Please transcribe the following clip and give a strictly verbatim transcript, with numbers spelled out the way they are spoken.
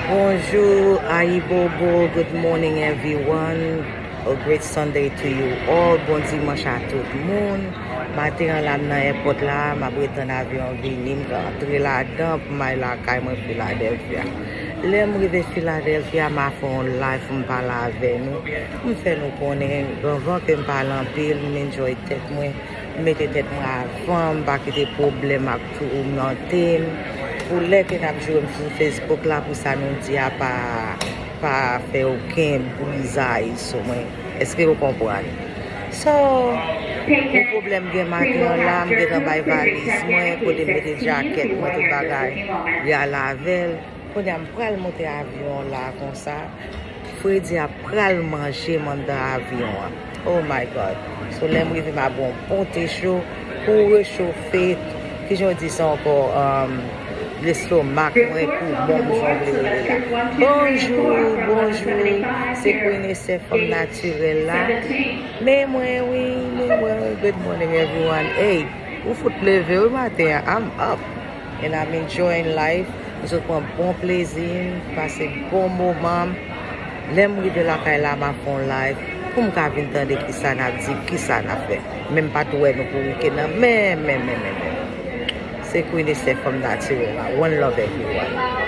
Bonjou, ayibobo, good morning everyone. A great Sunday to you all. Bon dimanch a tout moun. Maten an la, m nan èpòt la, m ap ret tann avyon vini, m ka antre ladan pou m al lakay mwen Philadelphia. Lè m rive Philadelphia, m a fè yon live pou m pale avè nou. M fè nou konnen, anvan ke m pale anpil, m enjoy tèt mwen, m mete tèt mwen avan, m pa kite pwoblèm ak toumante m. Pou lè ke n ap joure m sou Facebook la, pou sa nou di a pa, pa fè okenn brizay sou mwen. Èske w konprann? So, yon pwoblèm gen maten an la, m gentan bay valiz mwen, kote m mete djakèt mwen, tout bagay, y al avè l. Kounye a, m pral monte avyon an la konsa. Fredi a pral manje m anndan avyon an. Oh my God. So, lè m rive, m a bwè yon bon te cho pou rechofe, kijan yo di sa ankò, um, lestomak mwen, poumon m, jan w vle rele la. Bonjou, bonjou. Se Queen Esther, fanm natirèl la. Men mwen, wi, men mwen, wi. Good morning, everyone. Hey, ou fout leve, wi, maten an. I'm up. And I'm enjoying life. M sot pran bon plezi, m pase bon moman. Lè m rive lakay la, m a fè yon live pou m ka vin tande kisa n ap di, kisa n ap fè. Men m pa t wè nou pou wikenn nan. Men, men, men, men, men. Se Queen Esther, fanm natirèl la. One love everyone.